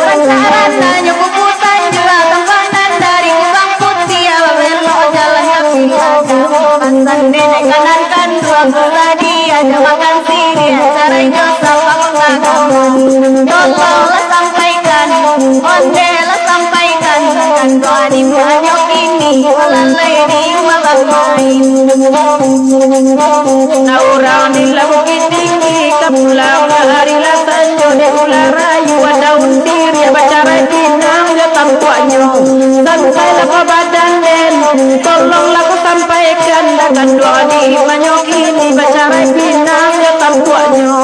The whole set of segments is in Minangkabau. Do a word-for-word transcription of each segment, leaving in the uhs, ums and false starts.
Rancak-rancaknyo puputan jua tampanan dari Kubang Putiah, babelok jalan tapi ado. Pasan nenek kanan kanduang, tadi aja makan siriah, carai jo sapa kota Gamang. Tolonglah sampaikan, onde lah sampaikan, kan doa di banyo kini, lalai di rumah bamain. Nah, urang di Bukittinggi, ka pulang hari lah sanjo, dek ulah rayu, badaun diri, bacarai pinang jo tampuaknyo. Sansai lah ko badan den, tolonglah ko sampaikan, dah kan doa di banyo kini, bacarai pinang jo tampuaknyo.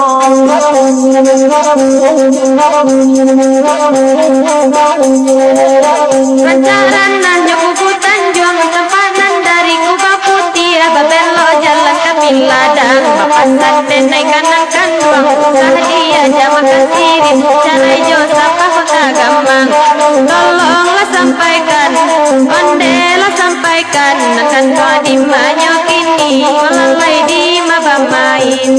Rancak-rancaknyo puputan jua, tampanan dari Kubang Putiah, babelok jalan ka Piladang, bapasan nenek kanan kanduang, tadi aja makan siriah, carai jo sapa kota Gamang. Tolonglah sampaikan, onde lah sampaikan, kan doa di banyo kini, lalai di rumah bamain.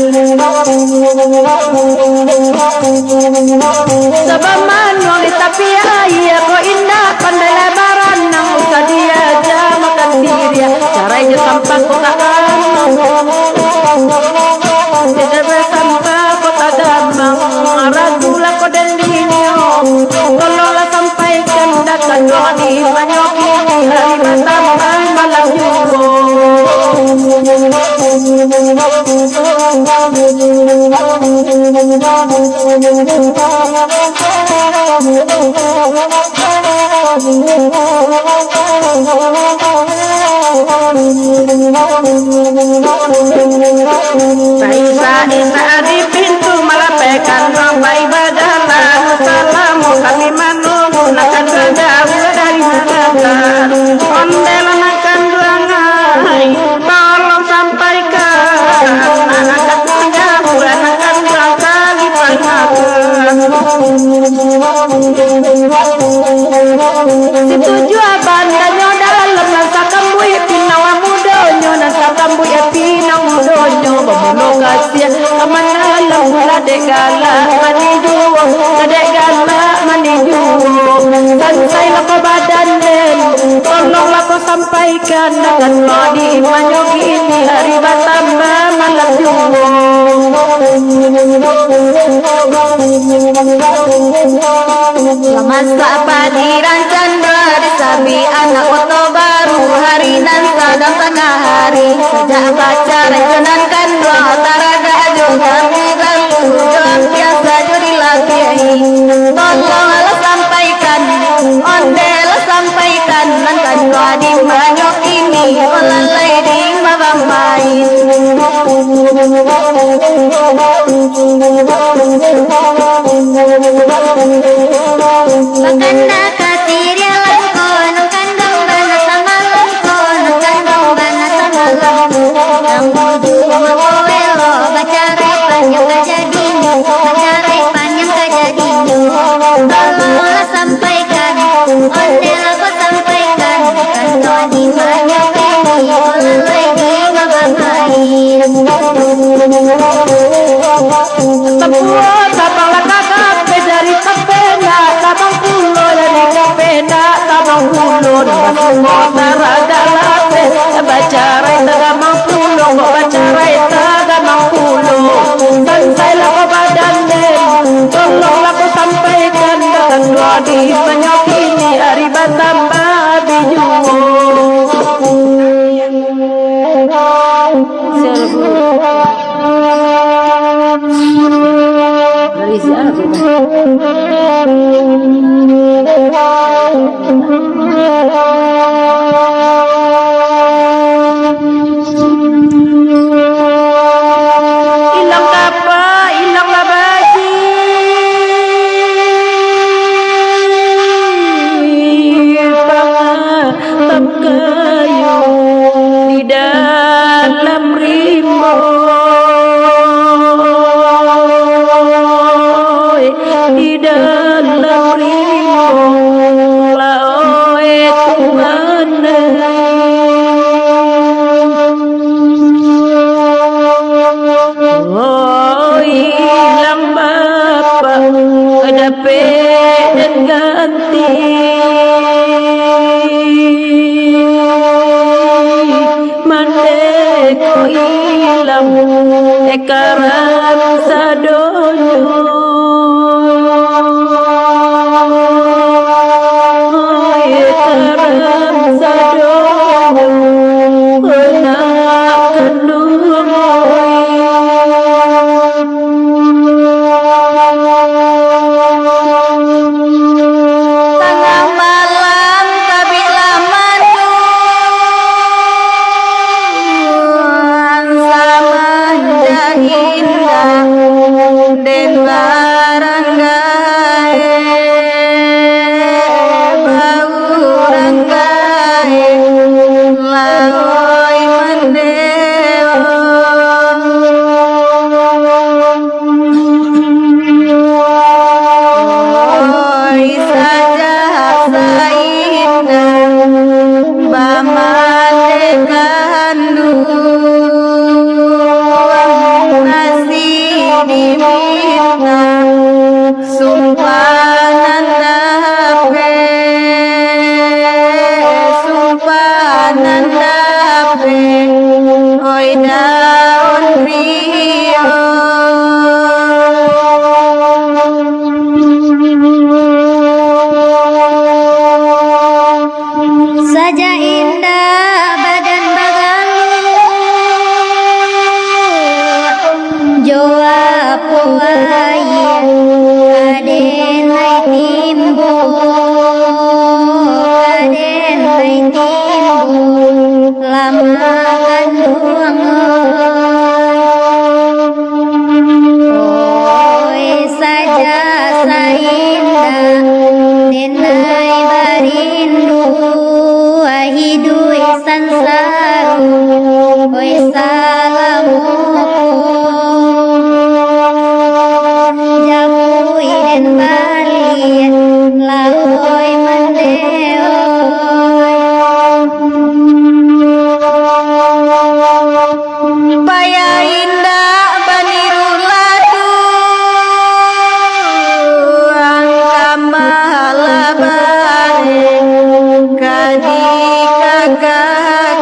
Sabab manuang di tapi aia, ko indak pandai lah baranang, usah diaja makan siriah, carai jo sapa kota Gamang. Carai jo sapa kota Gamang, ragu lah ko den dinyo, tolonglah sampaikan, dah kan doa di banyo kini, hari batambah malam juo. Saisa-isa di pintu malapehkan, sampai badalah salamo kami manunggu, nak kan jauah dari Makassar. Onde lah nak kan duangai, tolong sampaikan, anak kan jauah, nak kan duang kami peringatkan. Situ jua bandanyo dalam, nan sakambuik pinang mudonyo, nan sakambuik pinang mudonyo, bamulo kasiah ka manalam, lah dek galak mandi juo, lah dek galak mandi juo. Sansai lah ko badan den, tolonglah ko sampaikan, dah kan doa di banyo kini, hari batambah malam juo. Lah masak padi rancak dua, disabi anak Koto Baru, hari nan sadang tangah hari. Sajak bacarai jo nan kanduang, taragak jo kami lalu, jo ampia sajo dilabiahi. Tolonglah sampaikan, onde lah sampaikan, nan kanduang di banyo kini, lalai di rumah bamain. Bakana ka siriah langko, nan kanduang bana samalam ko, nan kanduang bana samalam. Nan bujua mangko elok, bacarai panyang ka jadinyo, bacarai panyang ka jadinyo. Tolonglah sampaikan, onde lah ko sampaikan, kan doa di banyo kini, lalai di rumah bamain. Sambuik tabang lah ka kapeh, dari tapenak tabang pulo, dari kapenak tabang pulo, nan basuo taragak lapeh, bacarai tagamang pulo, kok bacarai tagamang pulo. Sansai lah ko badan den, tolonglah ko sampaikan, dah kan doa di banyo kini, hari batambah bi juo. Dari si Arab. Ilang kapa, ilang lah baji. Pang- Tap kayu di dalam rimbo, baliak lah oi mande oi. Payah indak baniru laduang, kambah lah bareh ka dikakakan,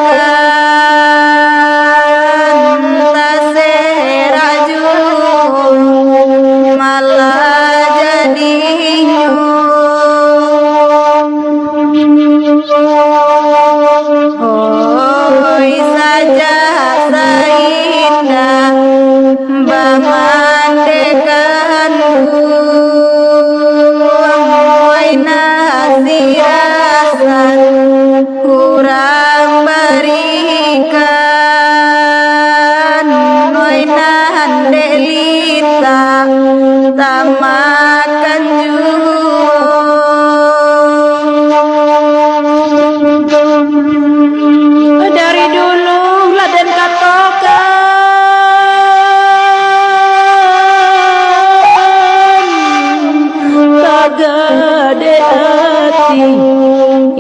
taserak juo malah jadinyo. Oi, sajak saindah bamandekan, oi, nasirasan urang barikan, oi, nan dek lintang tamakan juo. Dari dulu lah den katokan, tagadek ati,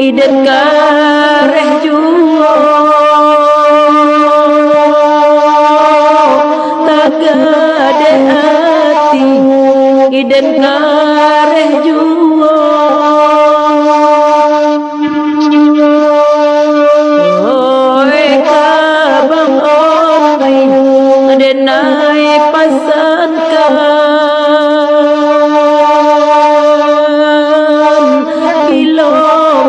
iden kareh juo. Tagadek ati, iden kareh juo. Oi, kabang ori, denai pasankan, bilo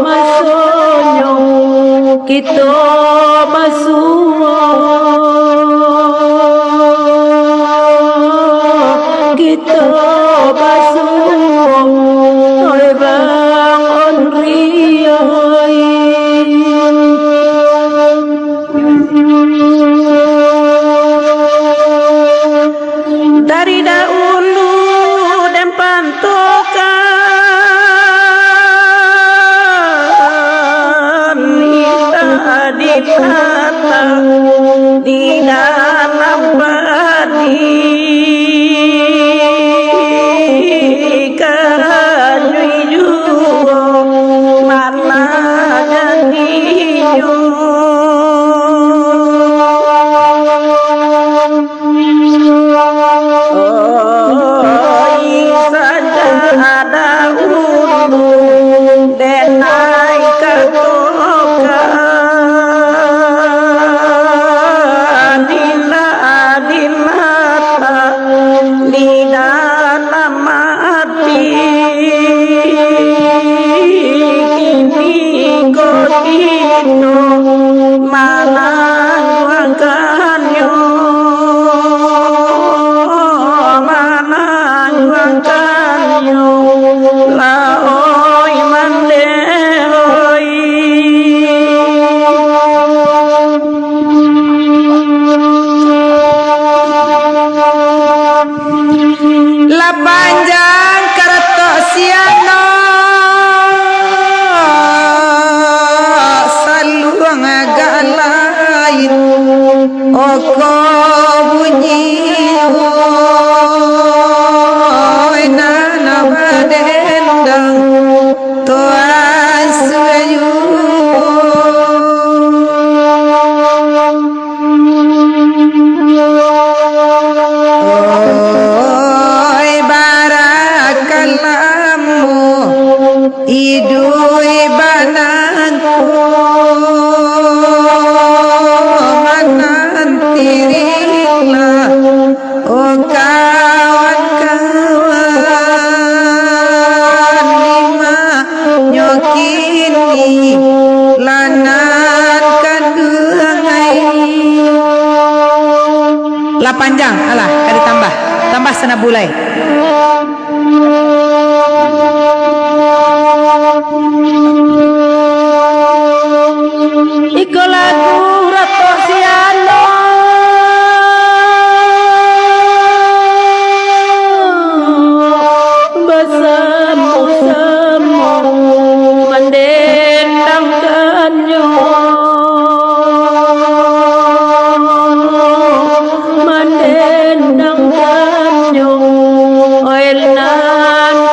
masonyo kito basuo, kito basuo, oi bang Onri oi. Dari daulu den pantokan, indak ditatap di dalam padi, kanjui juo malah jadinyo. Oi, sajak daulu denai katokan, indak dilatah di dalam ati, kini ko kito manangguangkannyo, manangguangkannyo, lah oi mande oi. Lah panjang karatok sianok, saluang galai, oko bunyi, oi, nan badendang. Tuan Suyu. Oi, barakalamo, iduik banangko, manantirilah. Oh, kawan-kawan, di manyo kini lah nan kanduang ai? Lah panjang, alah, ka ditambah. Tambah sanabulai. Iko lagu Ratok Sianok, basamo-samo mandendangkannyo, mandendangkannyo.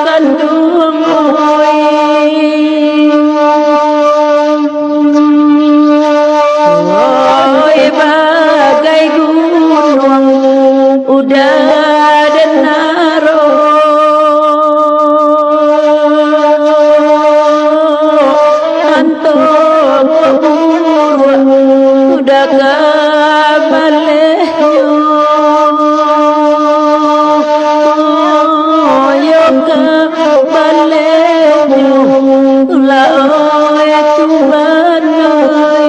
kanduang, oi. Oi, bagai gunuang udah den aro. Anto buruak udah ka balehnyo, yo ka balehnyo, lah oi Tuhan ai.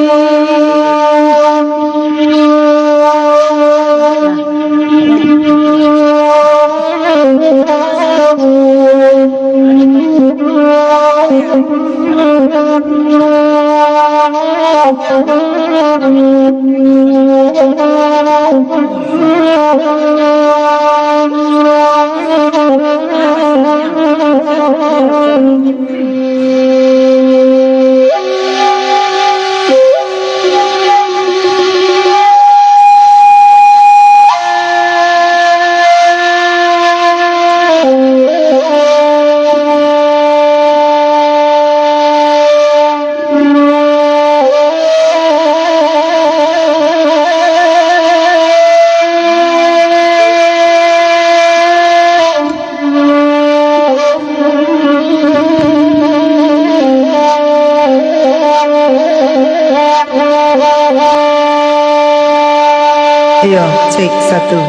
Iyo, cek, satu.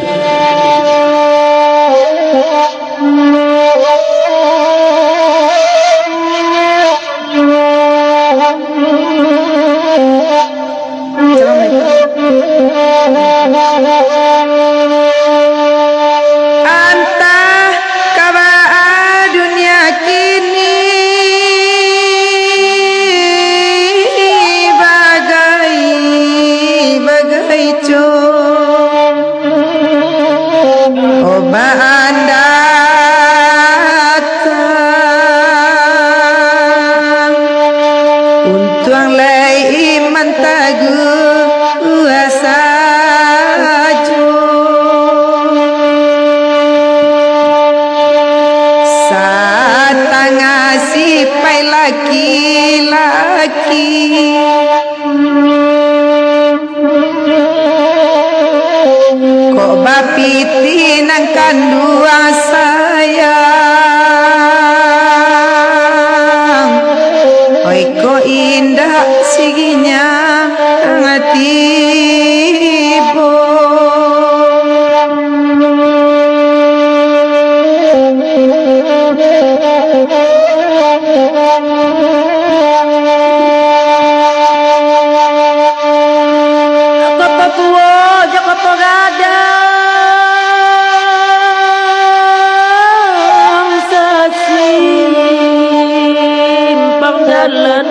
Antah ka baa dunia kini, bagai, bagai co. Obaan datang, untuang lai iman taguah sajo. Satangah sipaik laki-laki. Kok bapiti nan kanduang sayang, oi, kok indak siginyang tibo. Ka patuo jo ka pagadang, sasimpang jalan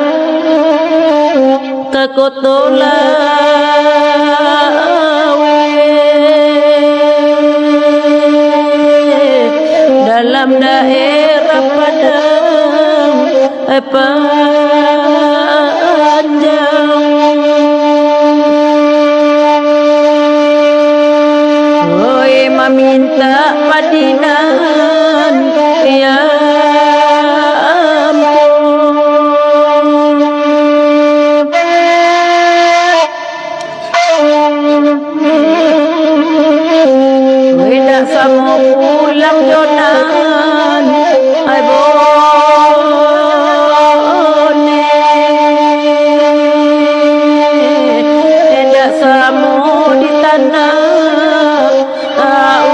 ka Koto Laweh, dalam daerah Padang Panjang. Oi, mamintak padinan, ya ampun. Weh, dak samo pulang jo nan, ai, boneh. Dak samo di tanah, au.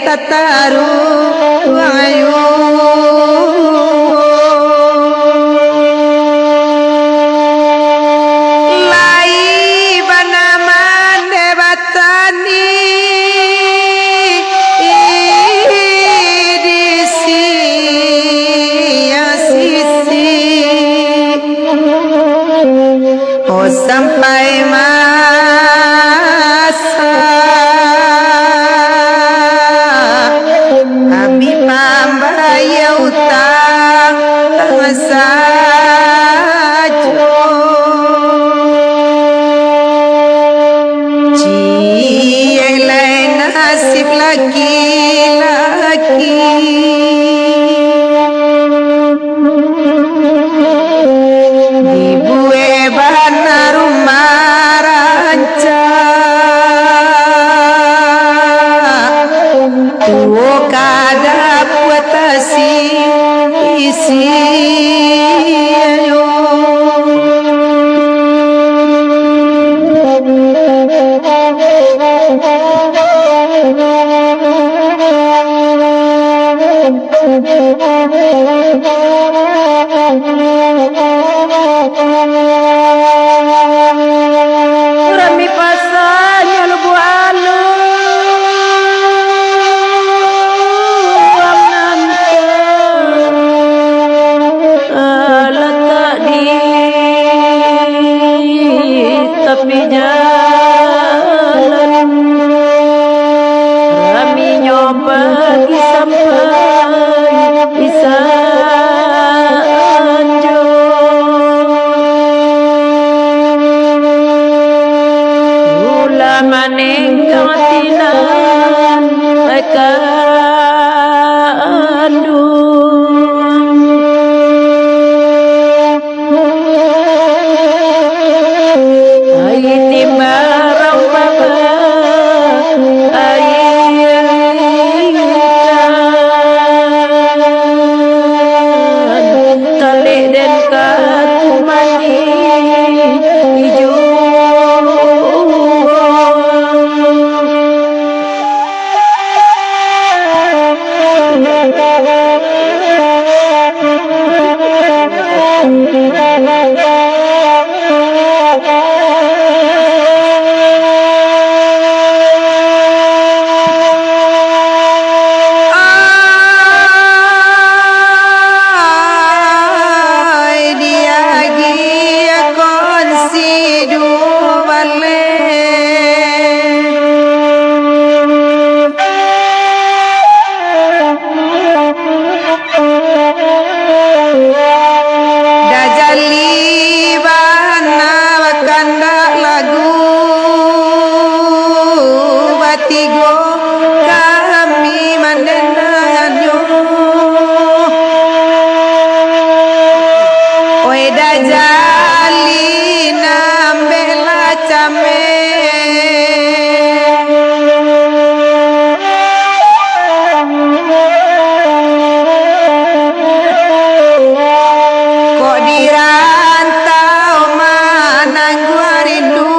Tataruang ayu, lai bana mande batani di siang sisi. Oh, sampai masa kami pambayia utang sajo. Ciek lai nasib laki-laki. Dibuek bana rumah rancak, tuo ka dapua tasi isi ayo. Urang mi pasanyo lubuak alu, urang nan ka latak di tapi jalan. Raminyo pagi sampai sanjo. Ulah manengkang tinan ka anduang. Ai timbarang baba, ai ikan, talek den ka tumani ijo. Ai, diagiah kon si duo baleh. Dajali bana bakandak lagu batigo kami mandendangannyo. Oi Dajali nan bela cameh. Kok di rantau manangguang rindu,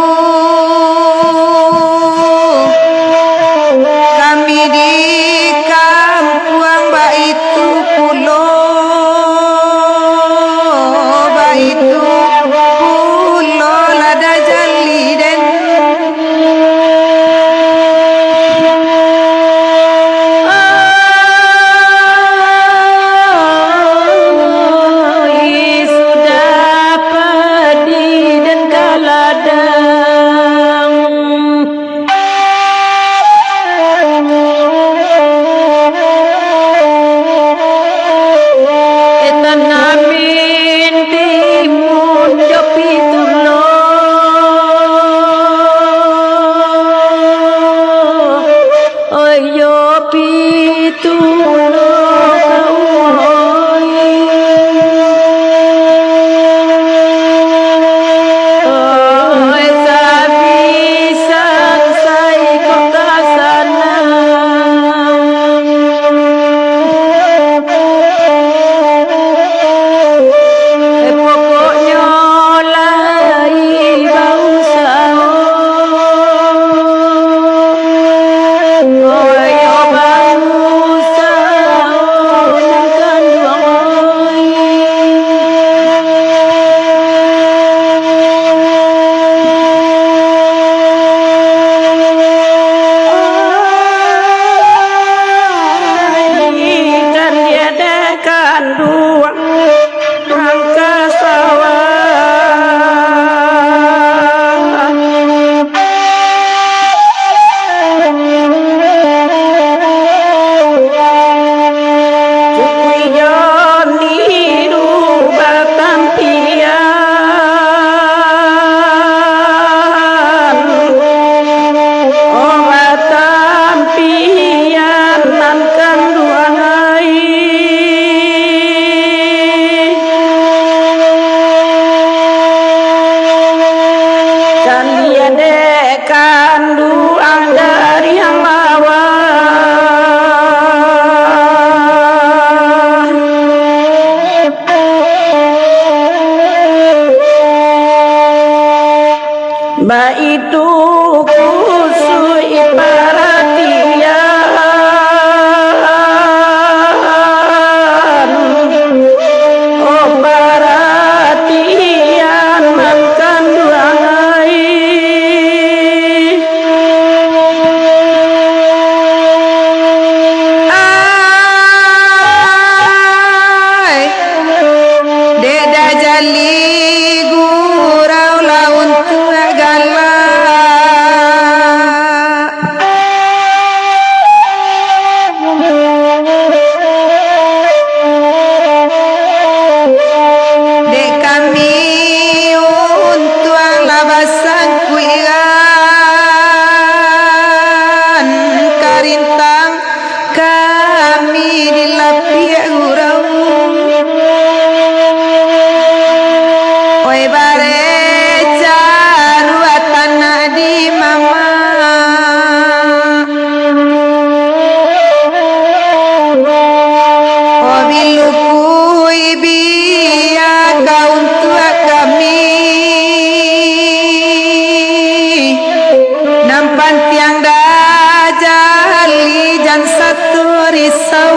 risau.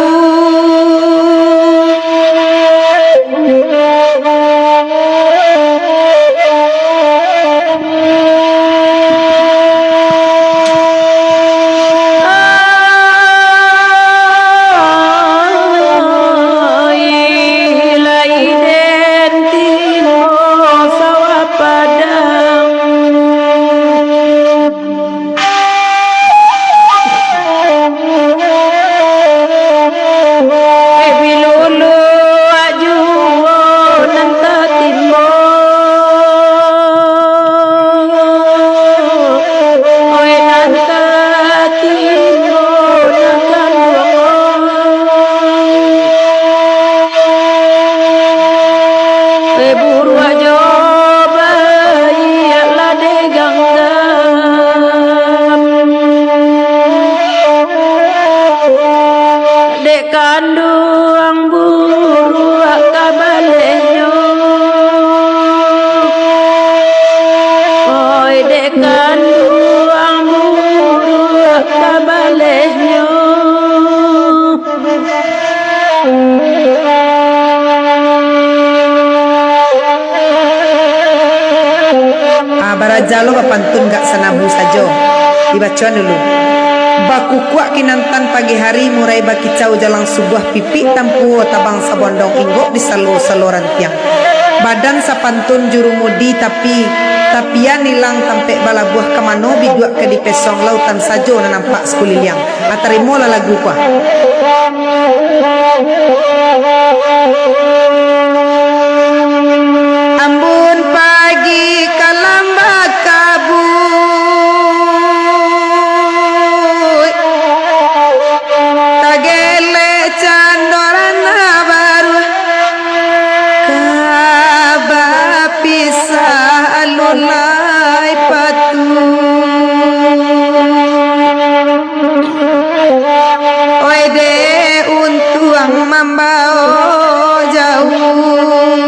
Ai, lai den tibo sawah padang. Eh, biluluak juo nan tatimbo. Oi, nan tatimbo nan kanduang. Eh, buruak jo baiak lah diganggam. Dek kanduang buruak kabalehnyo. Oi, dek kanduang buruak kabalehnyo. Ah, baraja lo bapantun gak sanabu sajo. Dibacoan dulu. Bakukuak kinantan pagi hari, murai bakicau jalang subuah, pipik tampuo tabang sabondong, inggok di salo-salo rantiang. Badan sapantun jurumudi, tapi tapian ilang tampek balabuah, ka mano biduak ka dipesong, lautan sajo nan nampak sakuliliang. Ah, tarimolah lagu ko, ah. Ambun pagi ka lambah kabuik, tagelek cando ranah baruah, ka bapisah alun lai patuik. Oi dek untuang mambao jauah,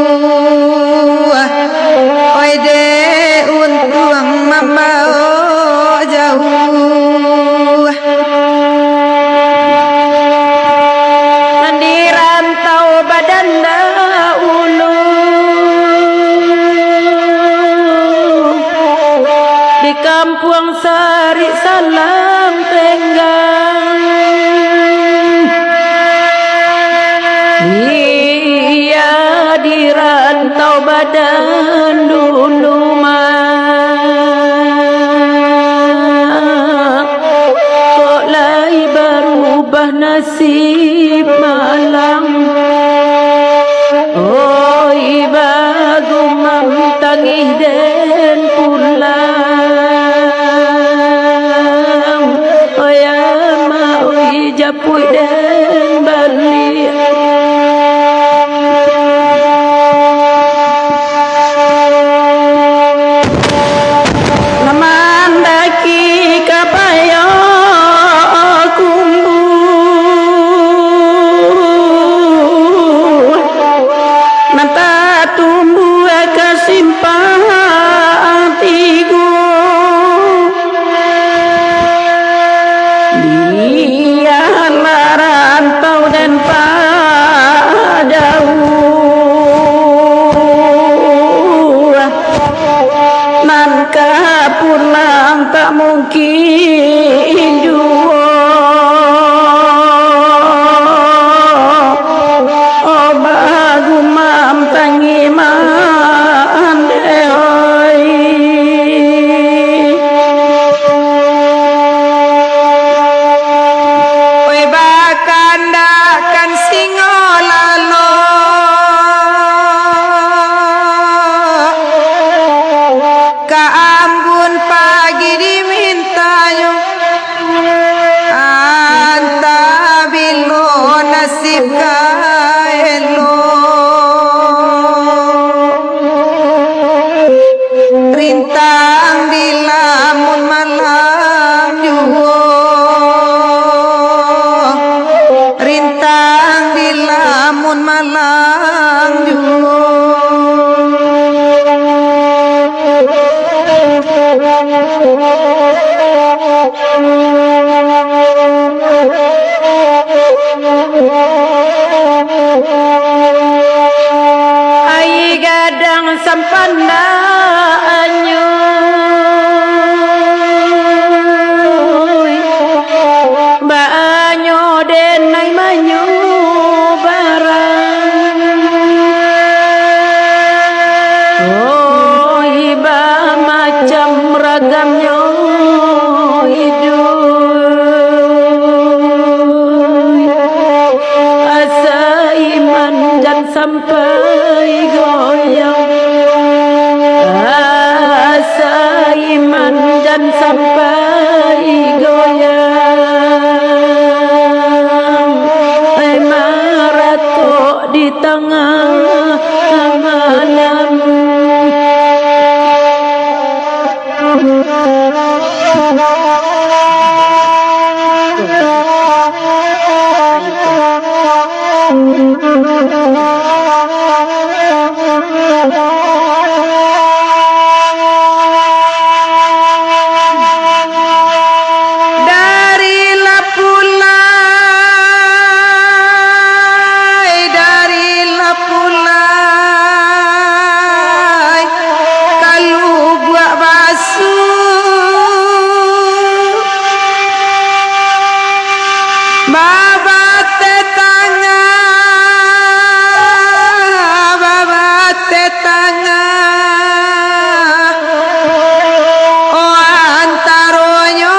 oi dek untuang mambao jauah. Nan di rantau badan dahulu, di kampuang Sarik Salang Tenggang. Iya, di rantau badan dulu mah, kok lai barubah nasib malang. Oi, bagumam tangih den pulang. Oi, ama, oi, japuik den baliak. Nan mandaki ka payo kumbuah, nan tatumbuah ka simpang tigo. Bialah rantau den pajauah, nan ka pulang tak mungkin juo. Oh, bagumam tangih mandeh, oi. Oi, bakandakan Babateh tangah, babateh tangah, oh, antaronyo.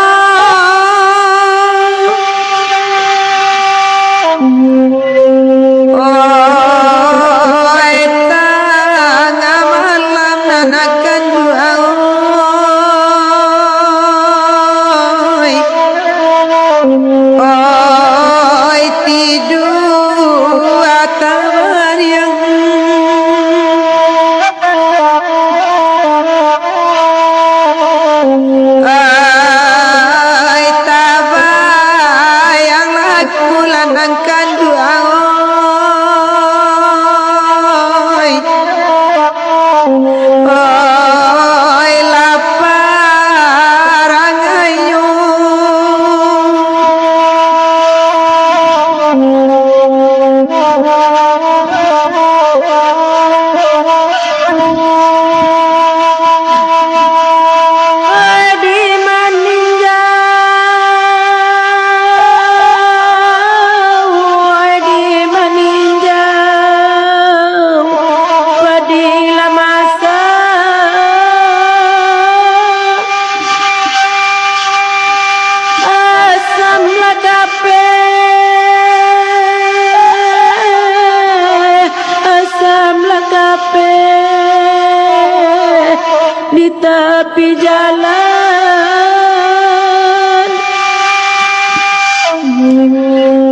Oi, tangah malam nan akan duo, oi. Oi, tidu atau bariang. Ai, tabayanglah bulan nan kanduang, oi. Oi, lapar angainyo. Di maninjau, di maninjau, padi lah masak. Asam lah kapeh, asam lah kapeh di tapi jalan.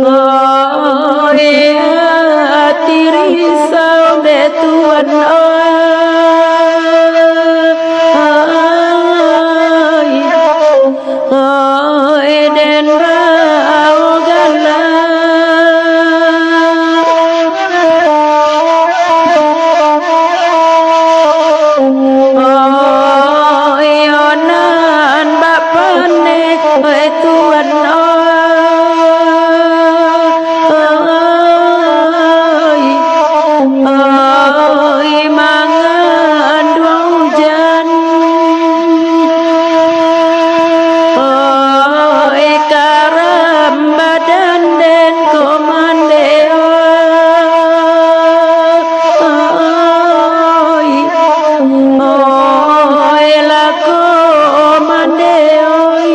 Oi, ati risau dek Tuan, oi. Oi, den rauh galak. Oi, yo nan bak paneh, oi, Tuan, oi. Oi, manganduang ujan. Oi, karam badan den ko mandeh, oi. Oi, lako mandeh, oi.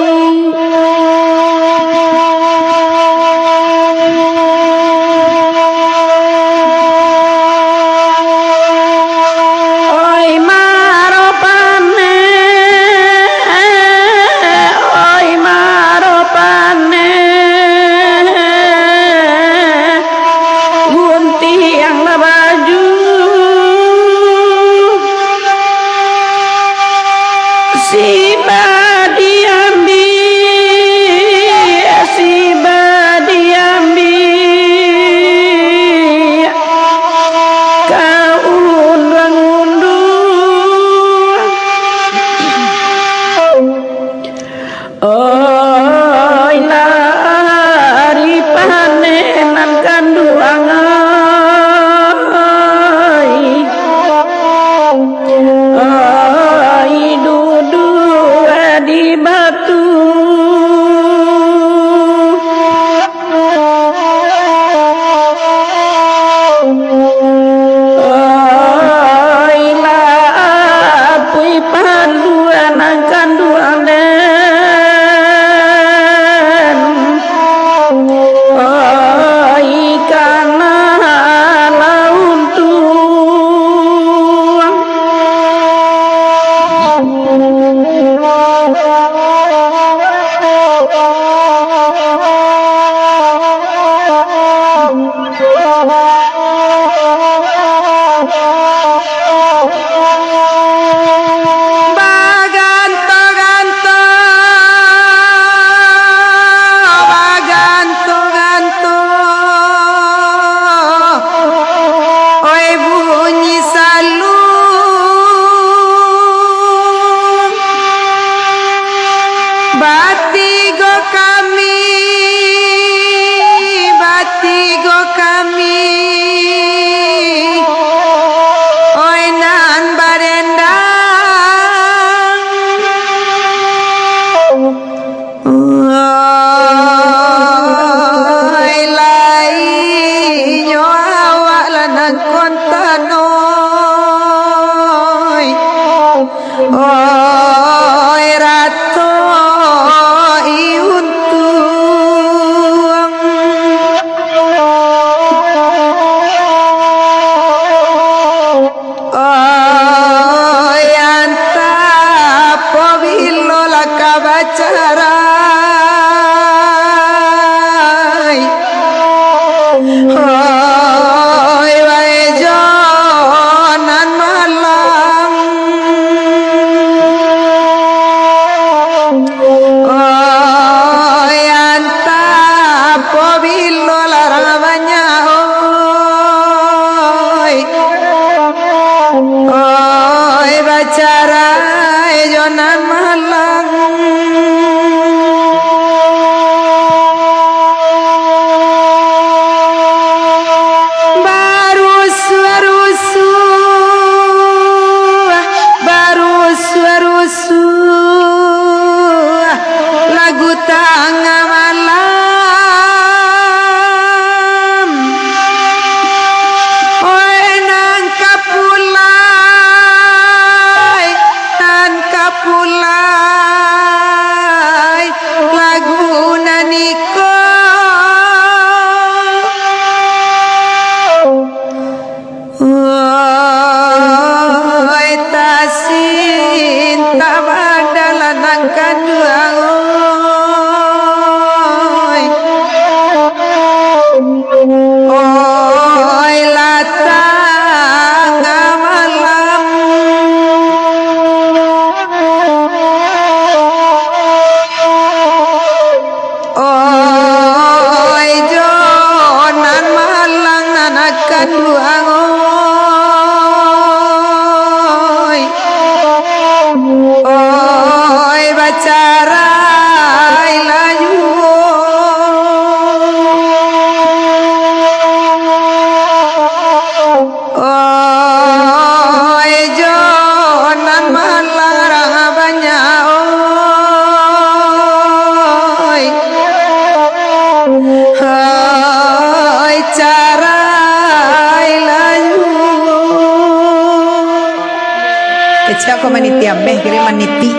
Sia ko maniti ameh, kiro maniti.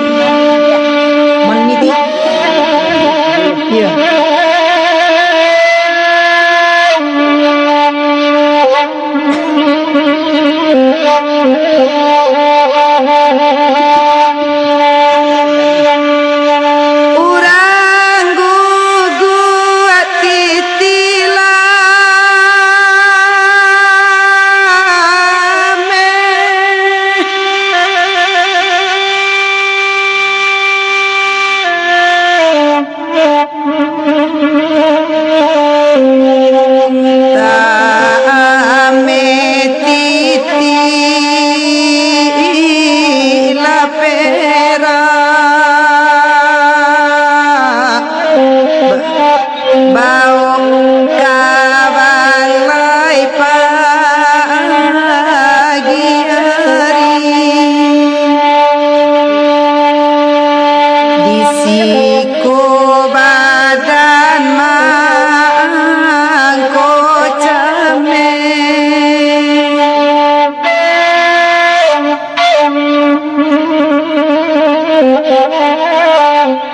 Maniti. Iyo. Urang guguak titilah Taameh titilah perak. Bawok ka balai pagi ari. Di siko badan mangko cameh.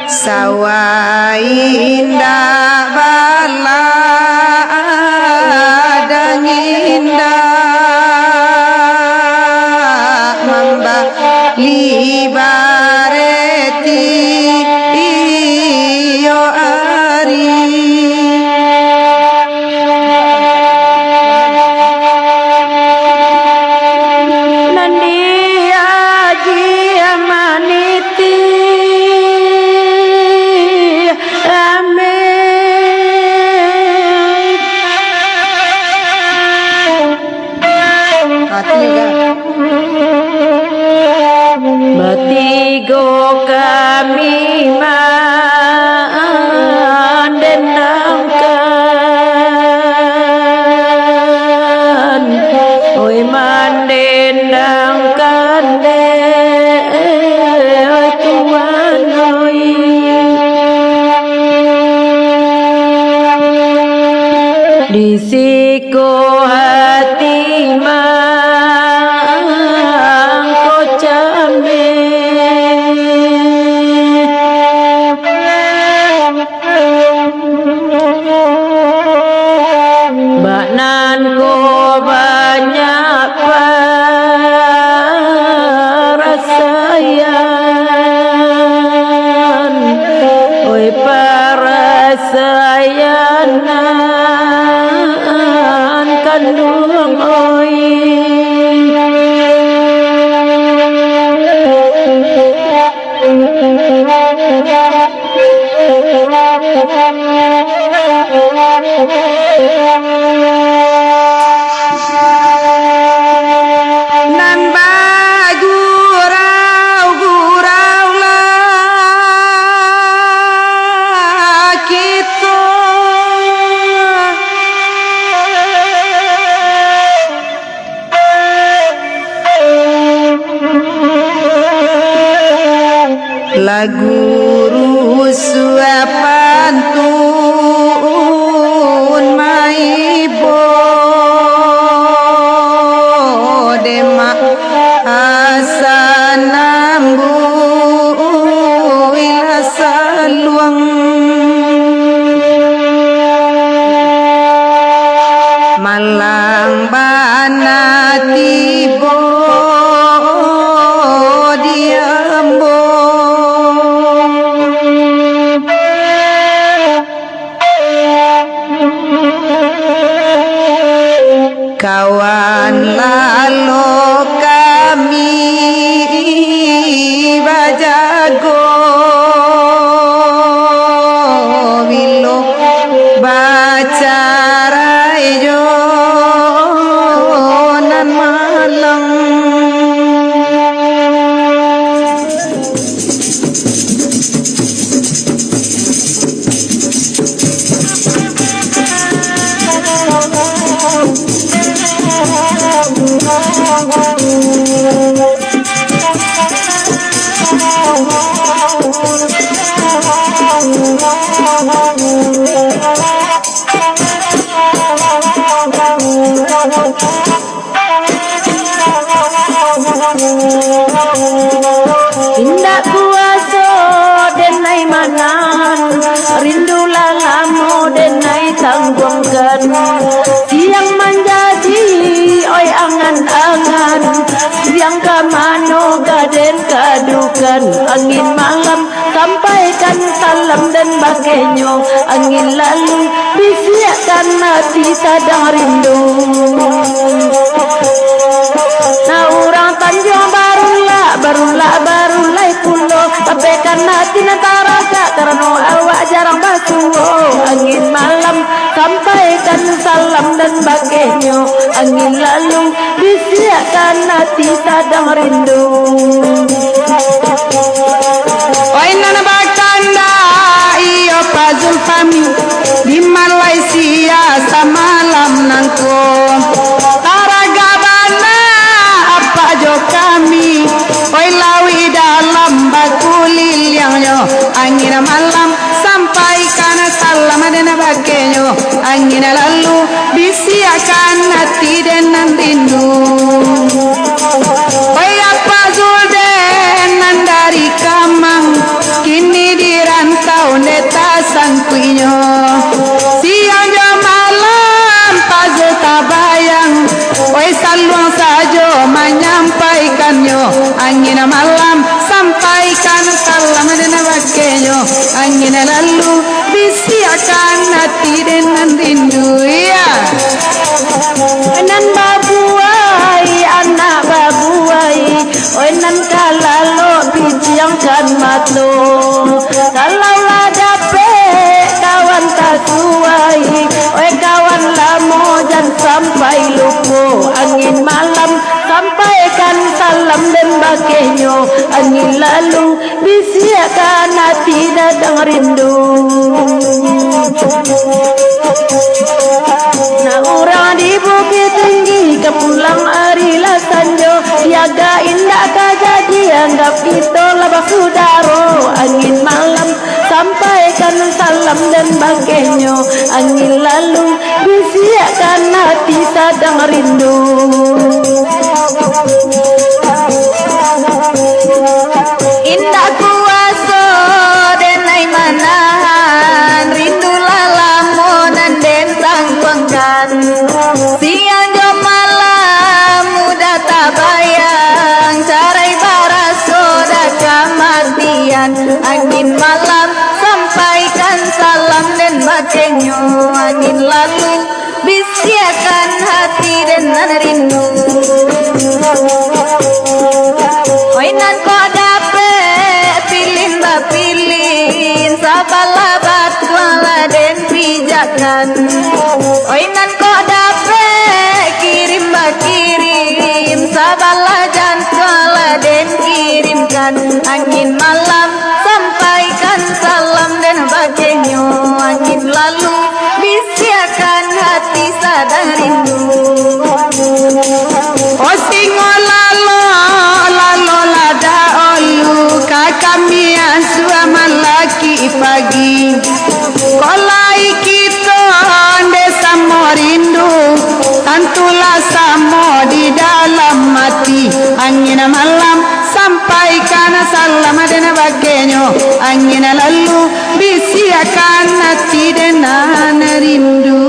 Sawah indak baladang, indak mambali bareti iyo ari. Nan di aji maniti ameh. Hati ga. Batigo kami mandendangkan, oi, mandendangkan dek, oi, Tuan, oi. Di siko hati mangko cameh. Bak nan ko banyak parasaian, oi, parasaian nan kanduang, oi. Nan bagurau-gurau lah kito. Lagu rusuah pantun maibo, demak asa nambuih lah saluang. Malang bana tibo di ambo. Kawan lalo kami bajago, bilo bacarai jo Siang manjadi, oi angan-angan, siang ka mano ka den kadukan, angin malam sampaikan salam den bakenyo, angin lalu bisiakkan ati sadang rindu. Nah, urang Tanjuang Barulak, Barulak, Barulai pulo, sampaikan ati nan taragak, karano awak jarang basuo, angin malam sampaikan salam den bakenyo, angin lalu bisiakkan ati sadang rindu. Oi nan bakanda, iyo Pak Zulfami, di Malaysia samalam nangko. Taragak bana apak jo kami, oi lauik dalam bakuliliangnyo, angin malam sampaikan salam den bakenyo, angin lalu bisiakkan ati den nan rindu. Oi apak Zulden nan dari Kamang, kini di rantau nde tasangkuiknyo. Siang jo malam Pak Zul tabayang, oi saluang sajo manyampaikannyo, angin malam sampaikan salam den bakenyo, angin lalu bisiakkan ati den nan rindu, ya. Nan babuai, anak babuai, oi nan ka lalok piciangkan mato. Kalau lah dapek kawan tasuai, oi kawan lamo jan sampai lupo, angin malam sampaikan salam den bakenyo, angin lalu bisiakkan ati sadang rindu. Nah, urang di Bukittinggi ka pulang ari lah sanjo, siaga indak ka jadi, anggap kito lah basudaro, angin malam sampaikan salam den bakenyo, angin lalu bisiakkan ati sadang rindu. Indak kuaso den ai manahan, rindu lah lamo nan den tangguangkan. Siang jo malam mudah tabayang, carai baraso dah kamatian. Angin malam sampaikan salam den bakenyo, angin lalu bisiakkan hati den nan rindu. Oi nan kok dapek pilin bapilin, sabalah batuang lah den pijakkan. Oi nan kok dapek kirim bakirim, sabalah jantuang lah den kirimkan. Angin malam sampaikan salam den bakenyo, angin lalu bisiakkan hati sadang rindu. O singo lalo, lalo ladak olu, ka kami ansua malaki pagi. Kok lai kito nde samo rindu, tantulah samo di dalam ati. Angin malam sampaikan salam den bakenyo, angin lalu bisiakkan ati den nan rindu.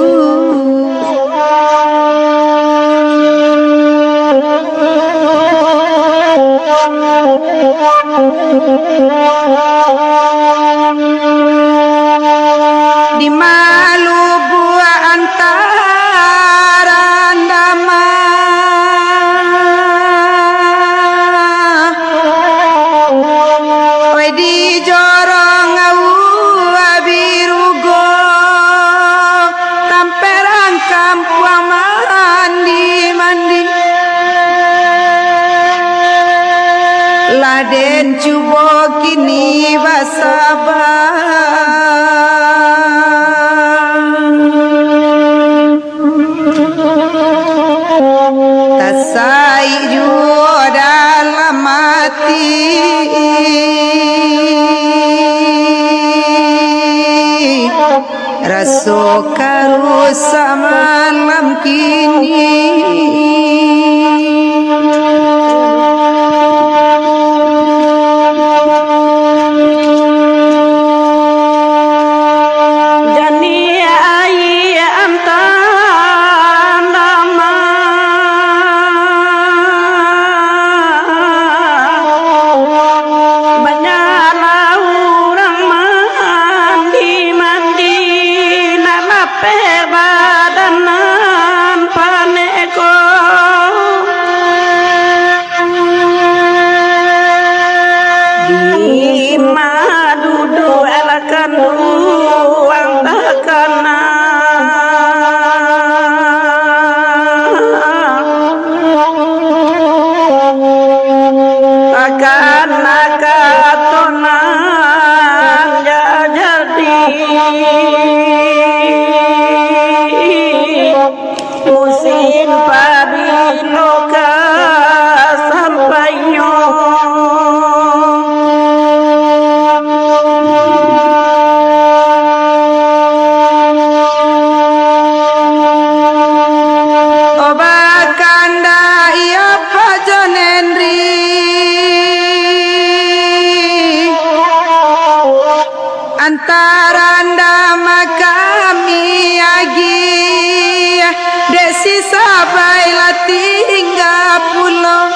Di malubuak antara andama, oi di jorong aua birugo, tamperang kampuang mandi-mandi. Lah den cubo kini basaba. Tasaik juo dalam ati, raso karuah samalam kini. Janiah aia antara Pabilo ka sampainyo, oba kandak iyo pajonenri. Antaranda makami agi, dek si sabai lah tingga pulo.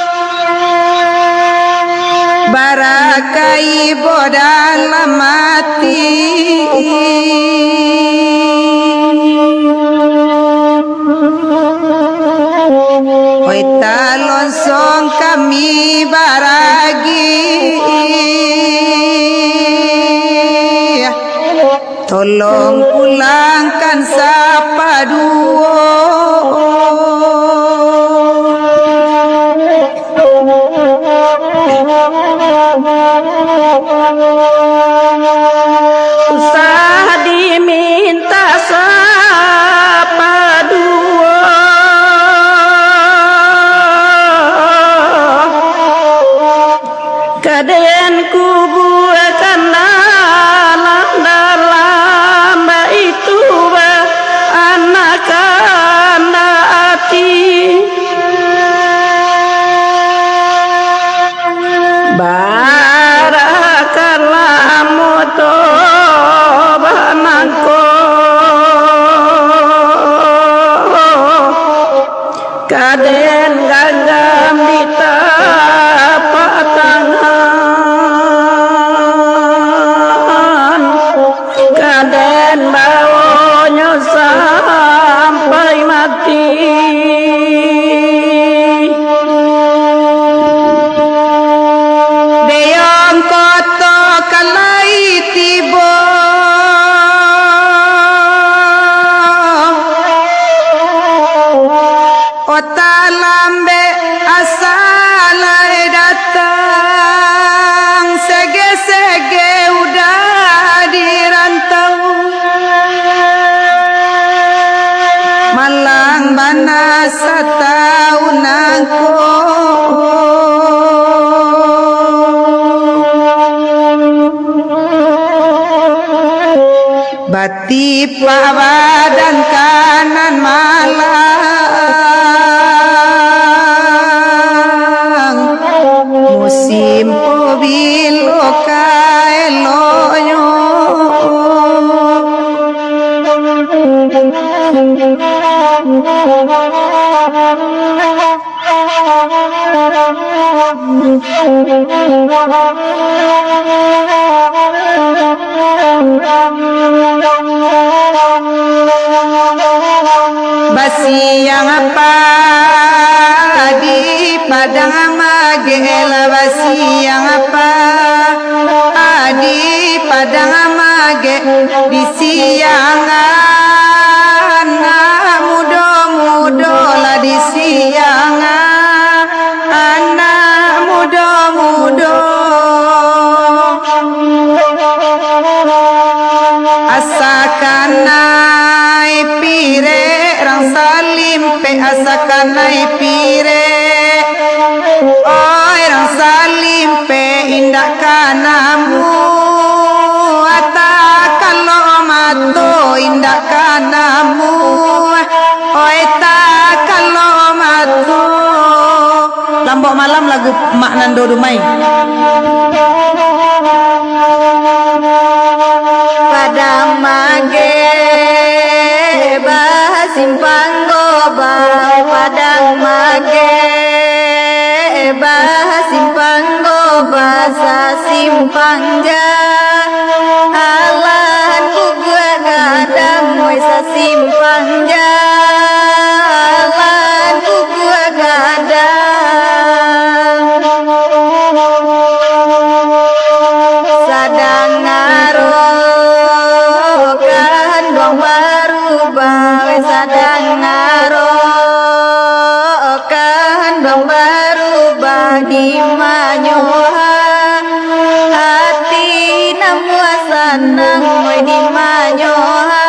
Barakai bodan lah mati. Oi, talonsong kami baragi, tolong pulangkan sapaduo. Usah diminta sapaduo, ka den kubuakan dalam-dalam, baitu ba anak kandak ati. Barakallah moto banangko, ka den ganggam di tapak tangan. Ka den bawonyo sampai mati. Deyong koto ka lai tibo, ota lambek asa lai datang, sege-sege udah di rantau. Malang bana satahun nangko. Batipak badan ka nan malang, musim pabilo ka eloknyo. Basiang padi padang magek lah, basiang padi padang magek. Di siangan anak mudo-mudo lah, di siangan anak mudo-mudo. Asa kanai pirek rang salimpek, asa kanai pirek. Oi, rang salimpek indak ka namuah, takalo mato indak ka namuah. Oi, takalo mato. Lambok Malam lagu Mak Nando Dumai. Padang Magek basimpang Gobang, Padang Magek basimpang Gobang, sasimpang jalan Kubuah Gadang, woi, sasimpang jalan Kubuah Gadang. Sadang ngarokan duang barubah, woi, sadang ngarokan duang barubah, di manyoha ati namuah sanang, woi, di manyoha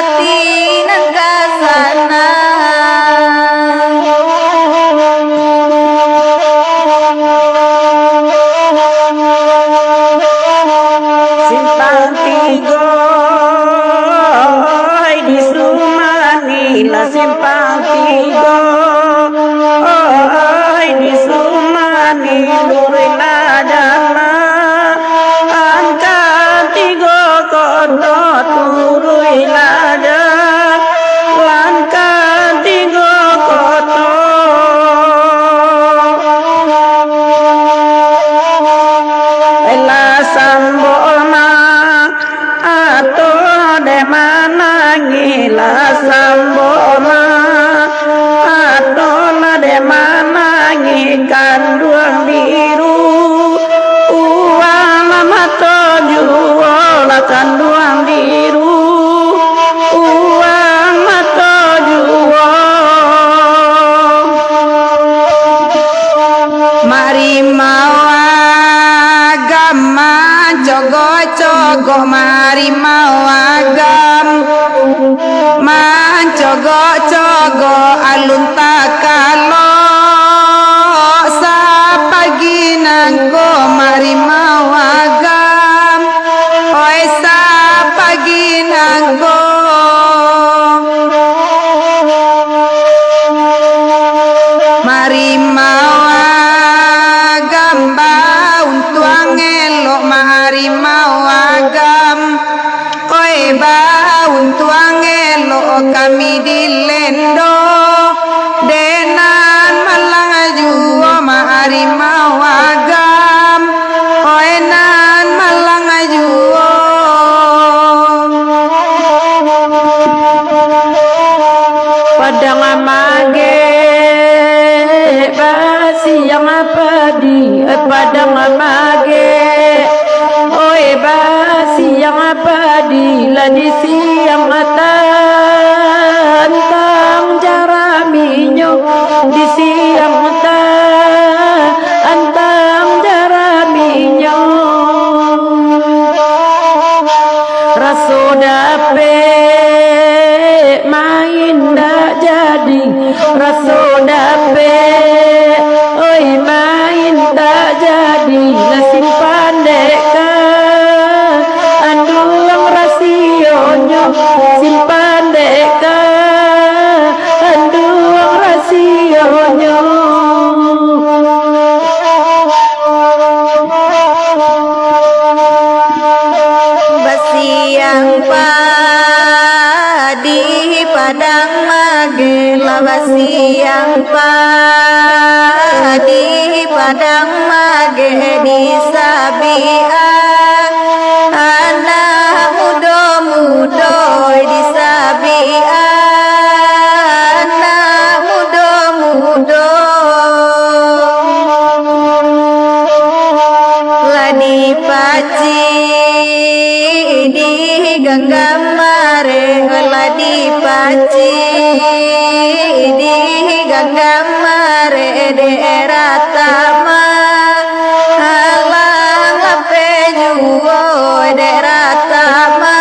ati nan ka sanang. Cogok-cogok alun takalok, sapagi nangko marimau agam, oi sapagi nangko. Marimau agam, bauntuang elok marimau agam. Oi, bauntuang elok kami dilendo, dek nan malang juo marimau agam. Oi, nan malang juo. Padang Magek, basiang padi, eh, Padang Magek. Oi, basiang padi, lah disiang tantang jaraminyo, disiang tantang jaraminyo. Raso dapek main dak jadi, raso dapek, oi, main dak jadi, lah simpan dek ka anduang rasionyo, simpan dek ka anduang rasionyo. Basiang padi Padang Magek, lah basiang padi Padang Magek, disabian anak mudo-mudo, disabian anak mudo-mudo. Lah dipacik diganggam arek, lah dipacik diganggam arek, daerah Tama alang lapeh juo, daerah Tama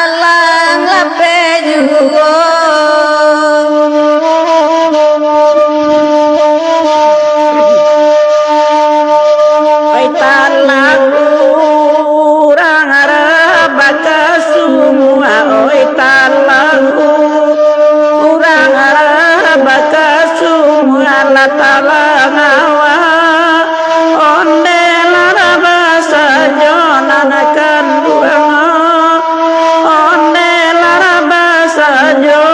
alang lapeh juo. Oi talang urang arah bakasumua, oi talang urang arah bakasumua, lah talang awak. Onde lah basajo nan kanduang, onde lah basajo.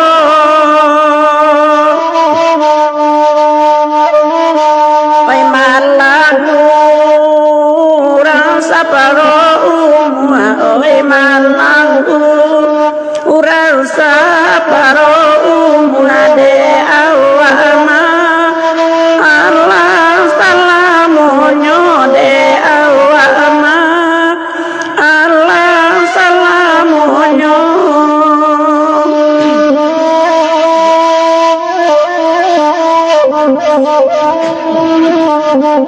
Pai malang urang saparo umua, oi malang urang saparo umua,